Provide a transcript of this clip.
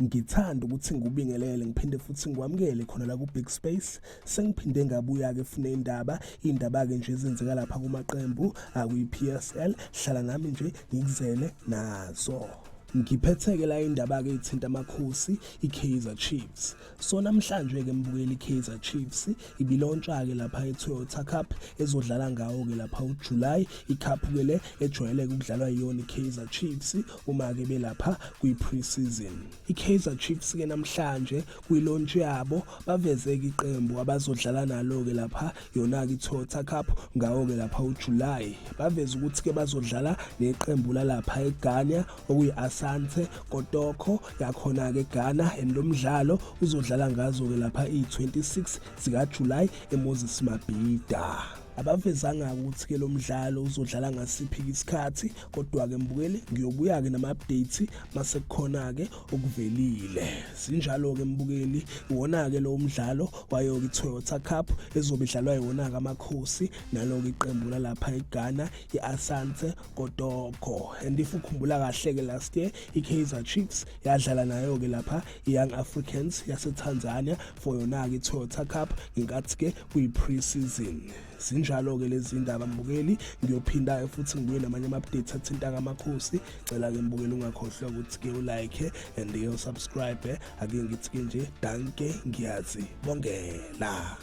Ngithanda ukuthi ngikubingelele ngiphinde futhi ngikwamukele khona la ku-Big Space. Sengiphinde ngabuya-ke funa indaba, iy'ndaba-ke nje ezenzeka lapha kumaqembu akwi-PSL. Hlala nami nje ngikuzele nazo. Ngiphethe-ke la indaba-ke ethinta amakhosi i-Kaizer Chiefs. So namhlanje-ke mbukeli i-Kaizer Chiefs ibilontsha-ke lapha e-Toyota Cup ezodlala ngawo-ke lapha uJuly. I-cup-ke le ejwayeleke ukudlalwa yiyona i-Kaizer Chiefs uma-ke belapha kwi-pre-season. I-Kaizer Chiefs-ke namhlanje kwi-launch yabo baveze-ke iqembu abazodlala nalo-ke lapha yona-ke i-Toyota Cup ngawo-ke lapha uJuly. Baveze ukuthi-ke bazodlala neqembu lalapha eGhana okuyi-Asante Kotoko yakhona-ke eGhana and lo mdlalo uzodlala ngazo-ke lapha i-26 zikaJuly eMoses Mabhida. Abavezanga ukuthi-ke lo mdlalo uzodlala ngasiphi isikhathi kodwa-ke mbukeli ngiyobuya-ke nama-updates mase kukhona-ke okuvelile. Sinjalo-ke mbukeli iwona-ke lo mdlalo wayo-ke i-Toyota Cup ezobe idlalwa iwona-ke amakhosi nalo-ke iqembu lalapha eGhana i-Asante Kotoko. And if ukhumbula kahle-ke last year i-Kaizer Chiefs yadlala nayo-ke lapha i-Young Africans yaseTanzania for yona-ke i-Toyota Cup ngenkathi-ke kuyi-pre-season. Zinjalo-ke lezi ndaba mbukeli, ngiyophinda-ke futhi ngibuye namanye ama-updates athinta amakhosi. Cela-ke mbukeli ungakhohlwa ukuthi-ke ulike and-ke usubscribe. Ake ngithi-ke nje danke, ngiyazibongela.